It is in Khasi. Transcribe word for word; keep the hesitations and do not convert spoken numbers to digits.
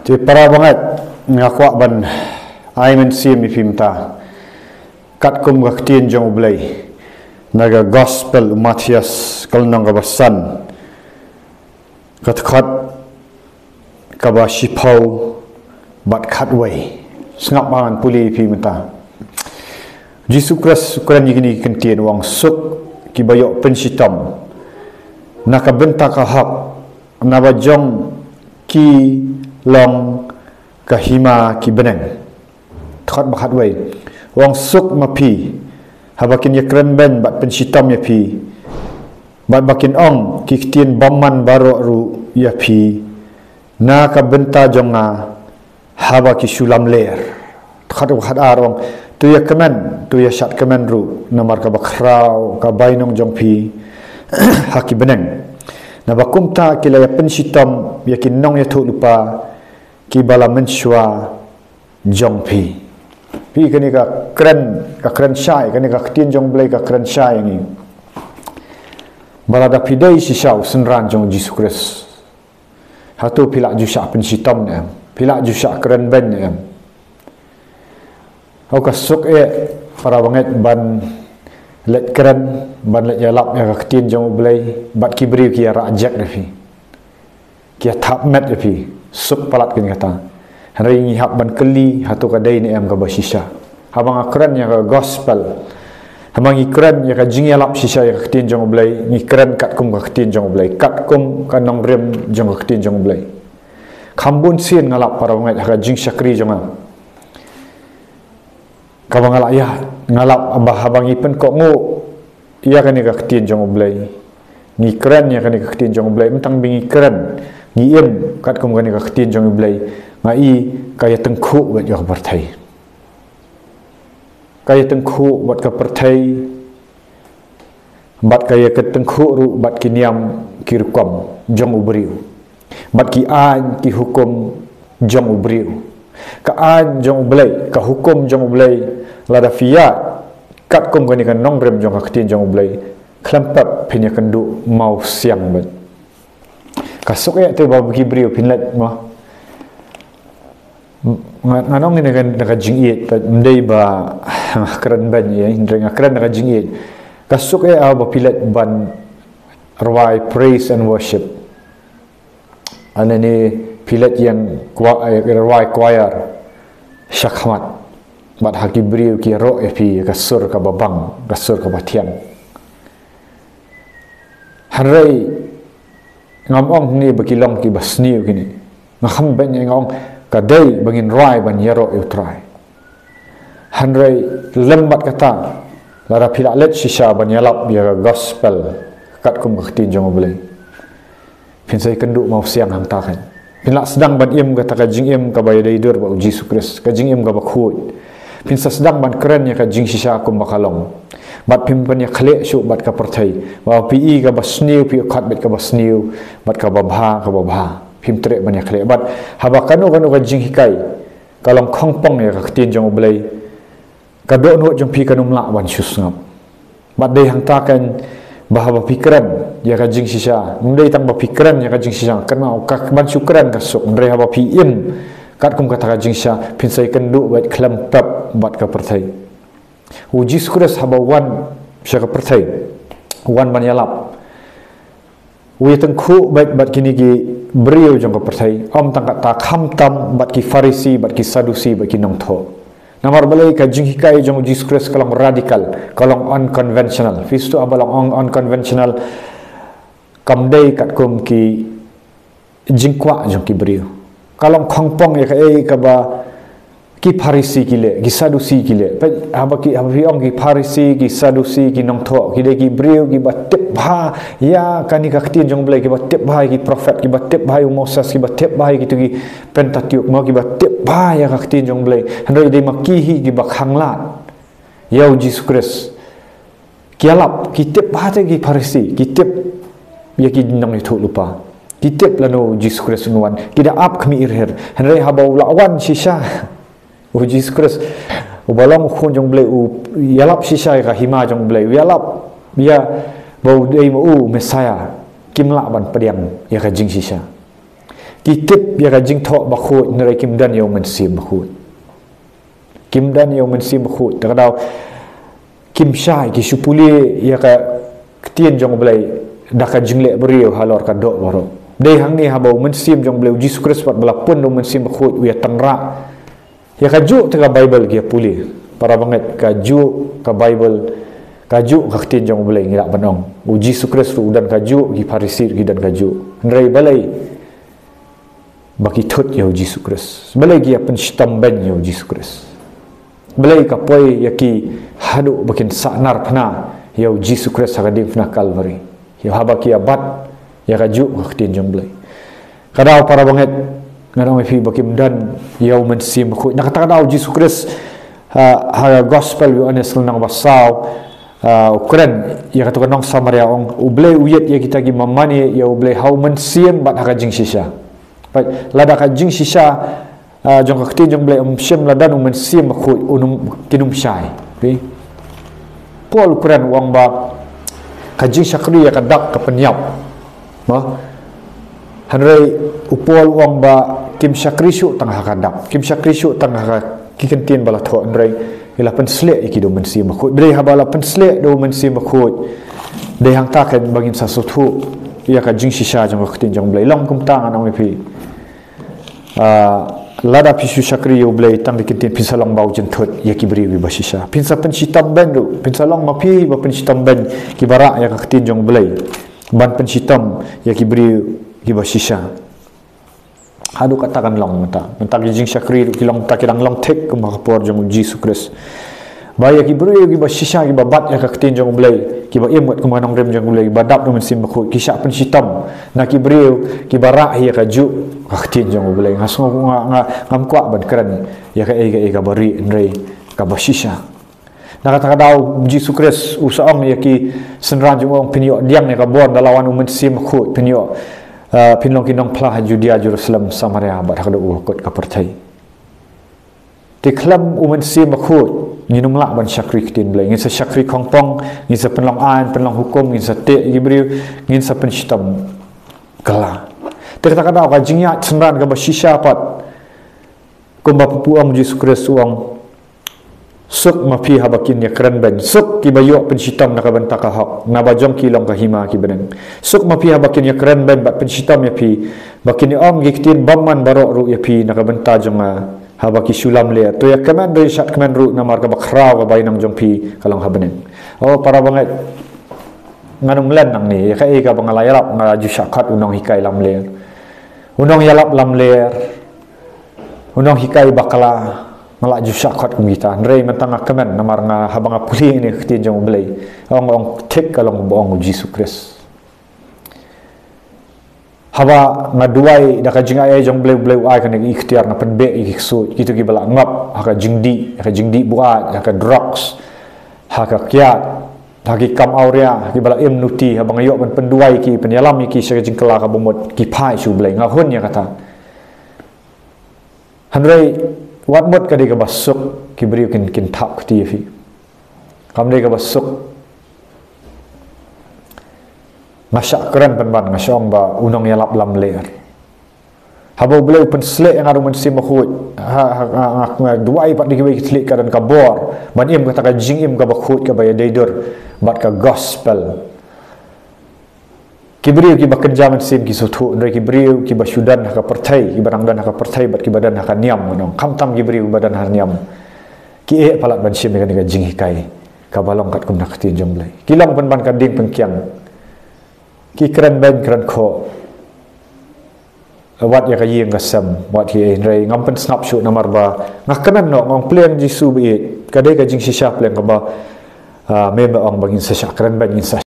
Te para bangeit, nga kwah ban ai mynsiem ïa phi mynta katkum ka ktien jong U Blei na ka Gospel u Mathaios, ka lynnong kaba san, ka dkhot kaba shiphew bad khatwei. Sngap, ngan pule ïa phi mynta. Jisu Khrist u kren ïa kine ki kyntien, u ong, suk kiba ïoh pynshitom na ka bynta ka hok, naba jong ki long ka hima ki bneng. Dkhot ba khatwei, u ong, suk ma phi haba kin ïakren beiñ bad pynshitom ïa phi, bad ba kin ong ki ktien bymman baroh ruh ïa phi na ka bynta jong nga haba ki shu lamler. Dkhot ba khatar, u ong, to ïakmen, to ïashad kmen ruh, namar kaba khraw ka bainong jong phi ha ki bneng. Naba kumta ki la ïa pynshitom ïa ki nongïathuhlypa kiba la mynshuwa jong phi. Phi, kane ka kren, ka kren shai, kane ka ktien jong U Blei ka kren shai ïa ngi. Ba lada phi dei shisha u synran jong Jisu Khrist, hato phi la ju shah pynshitom ne em? Phi la ju shah kren beiñ ne em? Hato ka suk eh, para bangeit, ban leit kren, ban leit ïalap ïa ka ktien jong U Blei bad ki briew ki ïa rah jek ïa phi, ki ïa thap met ïa phi? Suk palat kane kata. Hynrei ngi hap ban kylli, hato ka dei ne em kaba shisha? Haba nga kren ïa ka Gospel, haba ngi kren ïa ka jingïalap shisha ïa ka ktien jong U Blei, ngi kren katkum ka ktien jong U Blei, katkum ka nongrim jong ka ktien jong U Blei. Kham bun sien nga lap, para bangeit, ha ka jingshakri jong nga, kaba nga la ïa, nga lap ba haba ngi pynkohnguh ïa kane ka ktien jong U Blei, ngi kren ïa kane ka ktien jong U Blei, ym tang ba ngi kren, ngi im katkum kane ka ktien jong U Blei, nga i ka ïa tyngkhuh bad ïa ka pyrthei. Ka ïa tyngkhuh bad ka pyrthei, bad ka ïa tyngkhuh ruh bad ki niam ki rukom jong u briew, bad ki aiñ ki hukum jong u briew. Ka aiñ jong U Blei, ka hukum jong U Blei, lada phi ïa katkum kane ka nongrim jong ka ktien jong U Blei, khlem pep phin ïa kynduh mawsiang bad. Ka suk eh te ba ki briew phin leit mo. Nga, nga ong ïa kane ka jingïeit, ym dei ba nga kren beiñ ïa, hynrei nga kren da ka jingïeit. Ka suk eh haba phi leit ban rwai praise and worship, lane phi leit ïeng kwa-, eh, rwai choir shakhmat, bad ha ki briew ki ïaroh ïa phi ka sur kaba bang, ka sur kaba thiang. Hynrei ngam ong hangne ba ki long kiba sniew kine. Nga kham beiñ, nga ong ka dei ba ngin rwai ban ïaroh ïa U Trai. Hynrei lem bad kata, lada phi la leit shisha ban ïalap ïa ka Gospel katkum ka ktien jong U Blei, phin sa ïa kynduh mawsiang hangta kan. Phin la sdang ban im kata ka jingim kaba ïadei dur bad U Jisu Khrist, ka jingim kaba khuid. Phin sa sdang ban kren ïa ka jingshisha kumba ka long. Bad phim pynïakhleh shuh bad ka pyrthei. Ba phi i kaba sniew, phi ïoh khot bad kaba sniew, bad kaba bha, kaba bha. Phim treh ban ïakhleh. Bad haba kano kano ka jinghikai ka long khongpong ïa ka ktien jong U Blei, ka dohnud jong phi kan ym lah ban shu sngap. Bad dei hangta kan ba haba phi kren ïa ka jingshisha, ym dei tang ba phi kren ïa ka jingshisha, kynmaw, ka ban shu kren ka suk, hynrei haba phi im katkum kata ka jingshisha, phin sa ïa kynduh bad khlem pep bad ka pyrthei. U Jisu Khrist haba u wan sha ka pyrthei, u wan ban ïalap, u ïa tyngkhuh bad, bad kine ki briew jong ka pyrthei, ym tang kata, khamtam bad ki Pharisi, bad ki Sadusi, bad ki nongthoh. Namar balei? Ka jinghikai jong U Jisu Khrist ka long radical, ka long unconventional. Phi sngewthuh haba long un-, unconventional, kam dei katkum ki jingkwah jong ki briew. Ka long khongpong ïa kaei kaba ki Pharisi ki leh, ki Sadusi ki leh. Peit, haba ki, haba phi ong ki Pharisi, ki Sadusi, ki nongthoh, ki dei ki briew kiba tip bha ïa kane ka ktien jong U Blei, kiba tip bha ïa ki prophet, kiba tip bha ïa u Moses, kiba tip bha ïa kito ki Pentateuch, mo, kiba tip bha ïa ka ktien jong U Blei. Hynrei dei ma ki hi kiba khanglad ïa U Jisu Khrist. Ki ïalap, ki tip bha te ki Pharisi, ki tip ïa ki nongïathuhlypa. Ki tip lano U Jisu Khrist un wan, ki da ap khmih ir-ir. Hynrei haba u la wan shisha U Jisu Khrist, uba long U Khun jong U Blei, u ïalap shisha ïa ka hima jong U Blei, u ïalap ïa ba u dei ma u Messiah, kim lah ban pdiang ïa ka jingshisha. Ki tip ïa ka jingthoh bakhuid, hynrei kim don ïa u Mynsiem Bakhuid. Kim don ïa u Mynsiem Bakhuid. Te ka daw kim shai, ki shu pule ïa ka ktien jong U Blei da ka jingleh briew halor ka doh baroh. Dei hangne haba u Mynsiem jong U Blei, u Jisu Khrist pat ba la pun da u Mynsiem Bakhuid, u ïa tynrah. Ïa kajuh te ka Baibl ki ïa pule. Para bangeit, kajuh ka Baibl, kajuh ka ktien jong U Blei ngi lah ban ong. U Jisu Khrist ruh u don kajuh, ki Pharisi ruh ki don kajuh. Hynrei balei ba ki thut ïa u Jisu Khrist? Balei ki ïa pynshitom beiñ ïa u Jisu Khrist? Balei ka poi ïa ki haduh ba kin sahnarphna ïa u Jisu Khrist ha ka diengphna Kalbari? Ïa haba ki ïa bat ïa kajuh ka ktien jong U Blei. Ka daw, para bangeit, ngan ong ïa phi ba kim don ïa u Mynsiem Bakhuid. Na kata ka daw u Jisu Khrist, ha, ha ka Gospel u Ïoannis lynnong ba saw, ah, u kren ïa kato ka nong Samaria, ong, U Blei u ïeit ïa kita kiba mane ïa U Blei ha u mynsiem bad ha ka jingshisha. Peit, lada ka jingshisha, ah, jong ka ktien jong U Blei ym shym la don u Mynsiem Bakhuid, un ym, kin ym shai. Phi? Paul u kren, u ong ba ka jingshakri ïa ka dak ka pynïap. Mo? Hynrei u Paul u ong ba kim shakri shuh tang ha ka dak, kim shakri shuh tang ha ka, ki kyntien ba la thoh, hynrei ki la pynshlei ïa ki da u Mynsiem Bakhuid. Balei? Haba la pynshlei da u Mynsiem Bakhuid, dei hangta kan ba ngin sa sngewthuh ïa ka jingshisha jong ka ktien jong U Blei. Long kumta, ngan ong ïa phi, ah, lada phi shu shakri ïa U Blei tang da ki kyntien, phin sa long ba u jynthut ïa ki briew kiba shisha. Phin sa pynshitom beiñ ruh, phin sa long ma phi ba pynshitom beiñ kiba rah ïa ka ktien jong U Blei ban pynshitom ïa ki briew kiba shisha. Haduh katta kan long mynta. Mynta ki jingshakri ruh ki long, ta ki dang long thik kum ha ka por jong u Jisu Khrist. Ba ïa ki briew kiba shisha, kiba bat ïa ka ktien jong U Blei, kiba im kum ka nongrim jong U Blei, kiba dap da u Mynsiem Bakhuid, ki shah pynshitom na ki briew kiba rah ïa kajuh ka ktien jong U Blei. Nga sngew, nga, nga, ngam kwah ban kren ïa kaei kaei kaba rieh, hynrei kaba shisha. Na kata ka daw u Jisu Khrist u sa ong ïa ki synran jong u, ong, phin ïoh pdiang ïa ka bor, da la wan u Mynsiem Bakhuid phin ïoh, eh, phin long ki nongphla ha Judia, Jerusalem, Samaria bad haduh ha kut ka pyrthei. Te khlem u Mynsiem Bakhuid ngin ym lah ban shakri ktien Blei. Ngin sa shakri khongpong, ngin sa pynlong aiñ, pynlong hukum, ngin sa teh ïa ki briew, ngin sa pynshitom kylla. Te kata ka daw ka jingïaid synran kaba shisha pat, kumba pynpaw u Jisu Khrist, u ong, suk ma phi haba kin ïa kren beiñ, suk kiba ïoh pynshitom na ka bynta ka hok, naba jong ki long ka hima ki bneng. Suk ma phi haba kin ïa kren beiñ bad pynshitom ïa phi, ba kin ïa ong ki ktien bymman baroh ruh ïa phi na ka bynta jong nga, haba ki shu lamler. To ïa kmen ruh, ïa shad kmen ruh, namar kaba khraw ka bainong jong phi ka long ha bneng. O para bangeit, ngan ym len nangne, ïa kaei kaba nga la ïarap, nga la ju shah khot u nonghikai lamler, u nongïalap lamler, u nonghikai bakla, nga la ju shah khot kum kita. Hynrei mynta nga kmen, namar nga, haba nga pule ïa kane ka ktien jong U Blei, ong, ong thik ka long ba ong u Jisu Khrist. Haba nga duwai da ka jingai jong U Blei, U Blei u ai kane ka iktiar, nga pynbeh ïa ki ksuid, kito kiba la ngop ha ka jingdih, ha ka jingdih buaid, ha ka drugs, ha ka kiad, ha ki kam awria, ha kiba la im nuti, haba nga ïoh ban pynduwai ïa ki, pynïalam ïa ki sha ka jingkylla kaba mut, ki phai sha U Blei. Nga hun ïa kata. Hynrei wat mut ka dei kaba suk, ki briew kin, kin thap kti ïa phi. Kam dei kaba suk. Nga shah kren pynban, nga shah ong ba u nongïalap lamler. Haba U Blei u pynshlei ïa nga da u Mynsiem Bakhuid, ha, ha, ha, nga, nga duwai pat da kiwei ki thylliej, ka don ka bor ban im kata ka jingim kaba khuid, kaba ïadei dur bad ka gospel. Ki briew kiba kynja mynsiem ki sngewthuh, hynrei ki briew kiba shu don ha ka pyrthei, kiba dang don ha ka pyrthei bad kiba don ha ka niam, ngan ong, khamtam ki briew kiba don ha niam, ki eh palat ban shim ïa kane ka jinghikai kaba long katkum na ka ktien jong U Blei. Ki long pynban ka diengpyngkiang. Ki kren beiñ, kren khoh. Wat ïa ka ïing ka sem, wat ki, hynrei ngam pynsngap shuh, namar ba nga kmen noh, nga ong, Blei Jisu baieit, ka dei ka jingshisha Blei kaba, ah, me me ong ba ngin sa shah kren beiñ, ngin sa